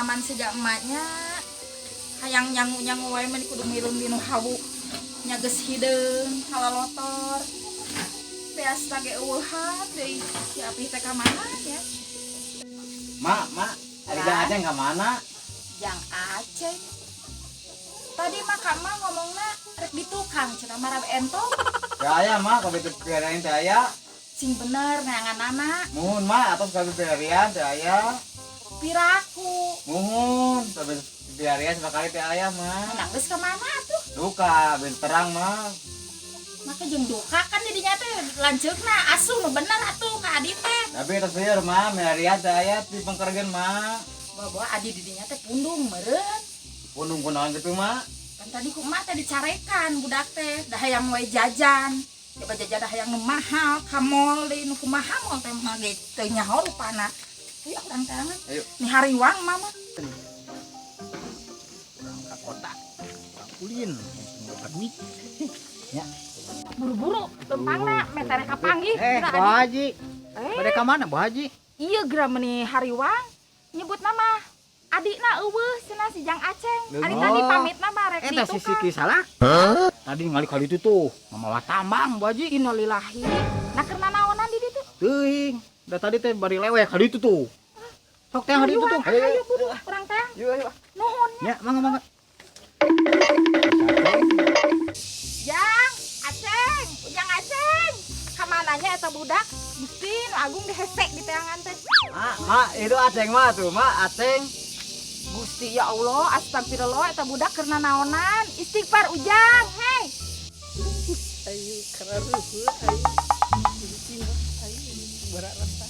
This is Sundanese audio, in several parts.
Pengalaman sejak emaknya hayang nyangu-nyangu wae mah kudu milu dinu hawu nya geus hideung halalotor. Beas ge eueuhan deui, si Apih teh ka mana ya? Mak, mak, ari Jang Aceng ka mana? Jang Aceng. Tadi mah ka emak ngomongna rek di tukang cenah marab entong. Teu aya, mak, kabeh teu piarian teu aya. Sing bener neanganana. Muhun, mak, atos kabeh piarian teu aya. Piraku. Muhun, kabeh piarian sakali teu aya, mak. Nah, geus ka mana atuh? Duka, ben terang, mak. Maka jeung duka kan didinya teh lanceukna asuh nu bener atuh ka adi teh. Tapi tos lieur, mak, milarian teu aya di pengkergeun, mak. Bawa adi didinya teh pundung meureun. Pundung kunaon kitu, mak? Kan tadi ku emak teh dicarekan budak teh, dah hayang we jajan. Coba jajan dah hayang nu mahal, ka mall deui nu kumaha mall teh mah ge teu nyaho rupana. Ayo urang teangan. Ayo. Ni hariwang mama. Urang ka kota. Urang ulin, boga duit. Ya. Buru-buru lempangna meh tere kapanggih. Eh, geura Bu adi. Haji. Eh. Bade ka mana, Bu Haji? Iya geura meuni hariwang nyebut nama adikna euweuh cenah si Jang Aceng. Ari tadi Oh. pamitna mah rek di Eta si tukang. Siki salah. Tadi ngali kali itu tuh, mamawa tambang, Bu Haji. Innalillahi. Nah, keur nanaonan di ditu? Teuing, da tadi teh bari leweh kali itu tuh. Sok teh kali itu tuh. Ayo, ayo buru urang teh. Yuk, ayo. Nuhun. Ya, mangga mangga. Jang Aceng, Ujang Aceng. Kamananya eta budak? Gusti nu agung dihesek di teangan teh. Mak, mak, itu Aceng mah tuh, mak, Aceng. Gusti ya Allah, astagfirullah eta budak keur nanaonan. Istighfar Ujang, hei. Ayo kararuhu ayo. Cicing ayo berat rasa.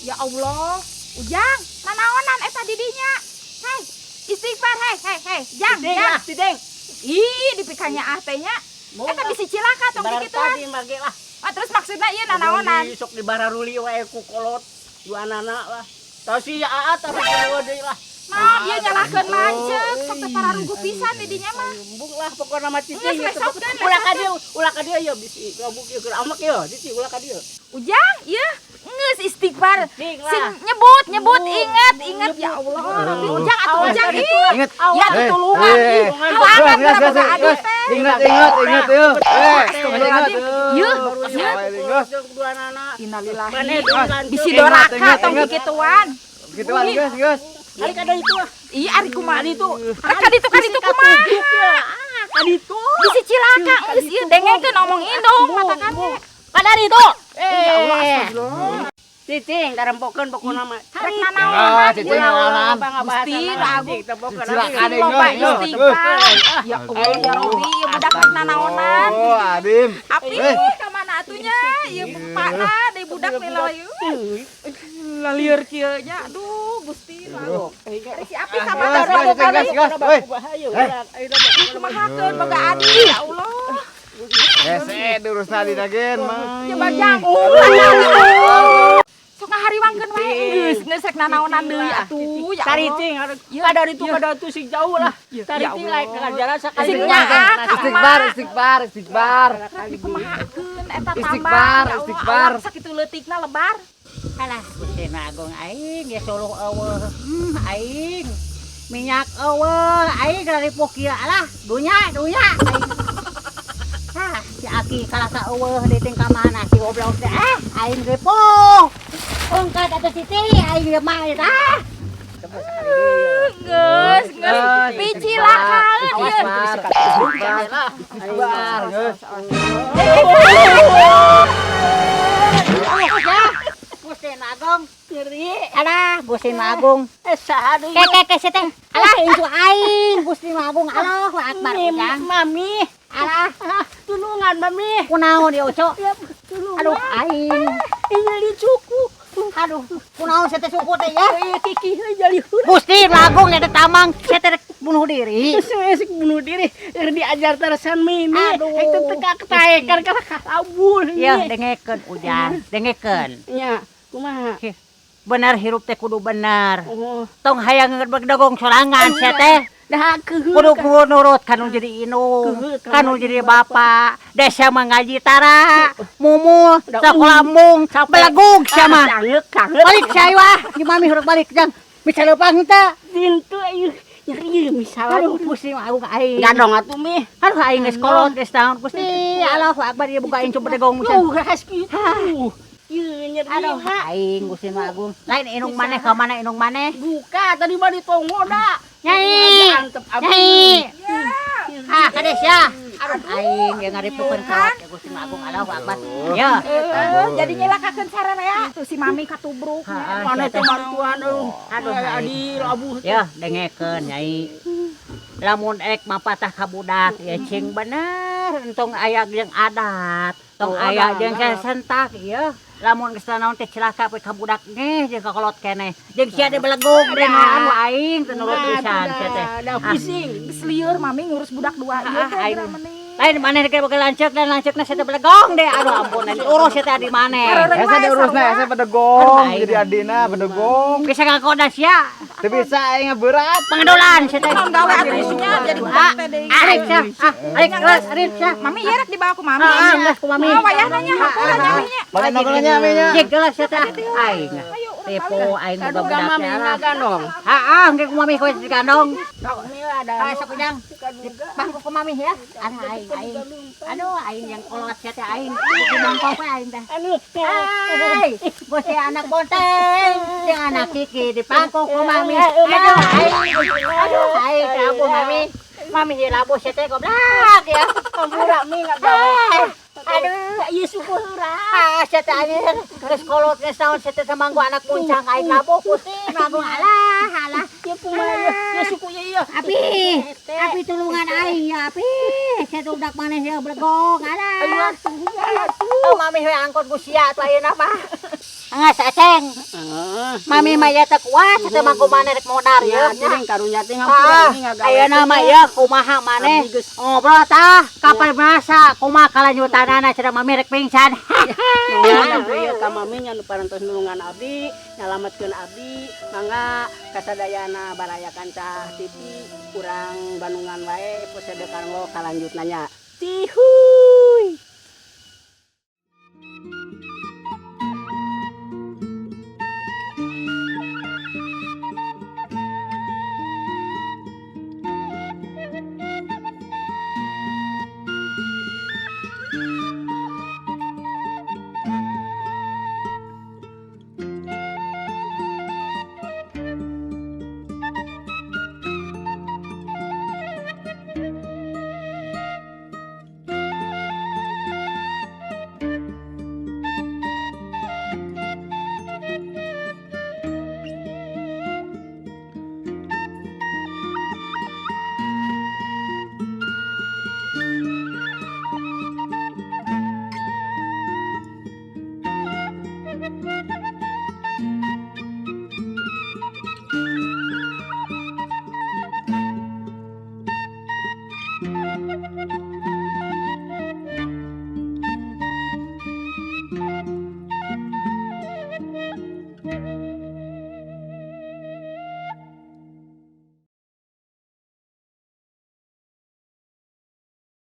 Ya Allah, Ujang, nanaonan eta didinya. Hei, istighfar, hei, hei, hei, Jang, Cicing Jang. ah, cicing. Ih, dipikanya ah teh nya. Eta bisi cilaka tong Barar dikituan. tadi mage lah. Ah, terus maksudna ieu nanaonan? Sok di bararuli wae ku kolot dua anak lah. Tahu si Aa tapi eueuh deui lah. Nah, dia nyalahkeun lanceuk, sok teh pararuguh pisan di dinya mah. Embung lah pokona mah cicing. Geus, lesotkeun, Ulah ka dieu, ulah ka dieu ya bisi gabuk ieu keur amek ieu, cicing ulah ka dieu. Ujang, ieu geus istighfar. Cicing lah. Sing nyebut, nyebut, ingat, ingat ya Allah. Rabbi Ujang atuh Awas Ujang ka ih. ditu. Ingat. Ya Eh, tutulungan eh, ih. Halangan Gas, gas, geura boga gas, adi gas. teh. Ingat, ingat, ingat yuk. Eh, Astagfirullahaladzim. ingat, Yeuh, yeuh. yeuh. Dua anak. Innalillahi. Maneh deui lanceuk. Bisi Ingat, doraka ingat, tong ingat. kikituan. Gituan, gas, gas. Ari kada itu ah. Ih, ari kumaha Ari itu. Rek ka ditu ka ditu kumaha? Kadi itu. Bisi cilaka geus ieu dengekeun omong indung matakan teh. Kada itu. Ya Allah, astagfirullah. Cicing tarempokeun pokona mah. Rek Ah, nanaonan cicing nanaonan. Gusti nu agung. Cilaka Sing deh, loba geus, geus. istighfar. Ya Allah ya Rabbi, ieu budak rek nanaonan. Oh, Adim. Api Eh. ka mana atunya? Ieu bapakna deui budak miloy. Lalieur kieu nya. Aduh, Gusti nu agung. Ari si Api ka mana Gas, gas, gas, gas. Woi. Kumahakeun boga adi ya Allah. Hese durusna di dagen, mah. Coba jang. Sok ngahariwangkeun wae geus geus rek nanaonan deui atuh ya Allah. Cicing kada itu kada itu sing jauh lah. Ya Cicing Allah. lain ka jalan sakali. Sing nyaah ka Istighfar, emak. istighfar, istighfar. Rek dikumahakeun eta tambah. Istighfar, Ya Allah, istighfar. awak sakitu leutikna lebar. Alah, Gusti Agung aing ge suluh eueuh. Aing minyak eueuh, aing ripuh kieu alah, dunya dunya aing. Hah, si Aki kalah ka eueuh deui teh ka mana si goblok teh. Ah, aing ripuh. Ungkat atuh Siti, aing ge mah eta. Geus, geus picilakaeun ieu. Istighfar, istighfar, istighfar, geus. Gusti Agung. Nyeri. Alah, Gusti Agung. Eh saha deui? Ke ke ke teh. Alah, itu aing Gusti Agung. Allahu Akbar ujang. Mami. Alah, Tulungan mami. kunaon ieu, Cok? Ya, tulungan. Aduh, aing. Nyeri cuku. Aduh, kunaon sia teh suku teh ya? Eh kiki jadi huruf. Gusti Agung eta tamang, sia teh rek bunuh diri. Esek bunuh diri, er diajar tarasan mimi. Aduh. Itu teka ketaekan kana kabul. Ya, dengekeun ujang, dengekeun. Nya, kumaha? Bener hirup teh kudu bener. Oh, Tong hayang bedogong sorangan sia teh. Dah keuheul. Kudu nurut kanu jadi indung, kanu jadi bapak. Desa mah ngaji tara, mumul, sakola embung, belegug sia mah. Balik sia wah, di mami huruk balik jang. Bisa leupang teu? Dintu ieu nyeri misalnya. Aduh pusing aku aing. Gadong atuh mi. Aduh aing geus kolot geus naon Gusti. Allahu akbar ieu buka aing coba degong pisan. Ras kitu. Ieu nyeri. Aduh aing Gusti Nu Agung. Lain indung maneh ka mana indung maneh? Buka tadi mah ditongo da. Nyai. Nyai. Ah, kades ya. Aduh aing ge ngaripukeun kolot ya Gusti Nu Agung. Allahu akbar. Ya. Jadi nyelakakeun sararea tuh si mami katubruk. Mana teh mantuan eueuh. Aduh adi labuh. Ya, dengekeun Nyai. Lamun ek mapatah ka budak ya cing bener entong aya jeung adat, tong aya jeung sentak ieu. Lamun geus naon teh cilaka we ka budak ngeh jeung ka kolot keneh. Jeung sia teh belegug deui anu aing teu nurut pisan sia teh. Da pusing. Geus lieur mami ngurus budak dua ieu teh aing. Lain maneh rek boga lanceuk dan lanceukna sia teh belegong deh. Aduh ampun diurus sia teh adi maneh. Hese diurusna hese bedegong jadi adina bedegong. Bisa ngakoda sia. Teu bisa aing berat. Pangedolan sia teh. Naon gawe atuh nya jadi budak teh deui. Arik sia. Ah, arik geus arik sia. Mami ieu rek dibawa ku mami. Ah, geus ku mami. Oh, wayahna nya hampura nya nya. Balik nongkrongnya nya nya. Jig geus sia teh. Aing. Tipu aing boga budak mami ngagandong. Heeh, engke ku mami kowe digandong. Sok mi ada. Ah, sok ujang. Bangku ku mami ya. Aduh aing aing. Aduh aing yang kolot sia teh aing. Ku mangkok we aing teh. Aduh. Ai, bose anak bonteng, jeung anak Kiki di pangku ku mami. Aduh aing. Aduh aing labuh mami. Mami ieu labuh sia teh goblok ya. Hampura mi ngagawe. Aduh, ieu suku heura. Ah, sia teh anjir. Geus kolot geus naon sia teh samanggu anak muncang aing labuh Gusti. Agung alah, alah. Ieu kumaha ieu suku ieu. Api, api tulungan aing ya api. Sia teh budak maneh ya belegong alah. Oh, mami we angkot ku sia atuh ayeuna mah. Anggas aceng. Mami mah ya teu kuat teu mangku maneh rek modar Ya, ya. teh karunya teh ngampura mi ngagawe. Ayeuna mah ya kumaha maneh ngobrol tah kapan masa kumaha kalanjutanana cenah mami rek pingsan. Nuhun atuh ieu ka mami nya nu parantos nulungan abdi, nyalametkeun abdi, mangga kasadayana baraya kanca TV urang Bandungan wae episode kanggo kalanjutna nya. Cihuy.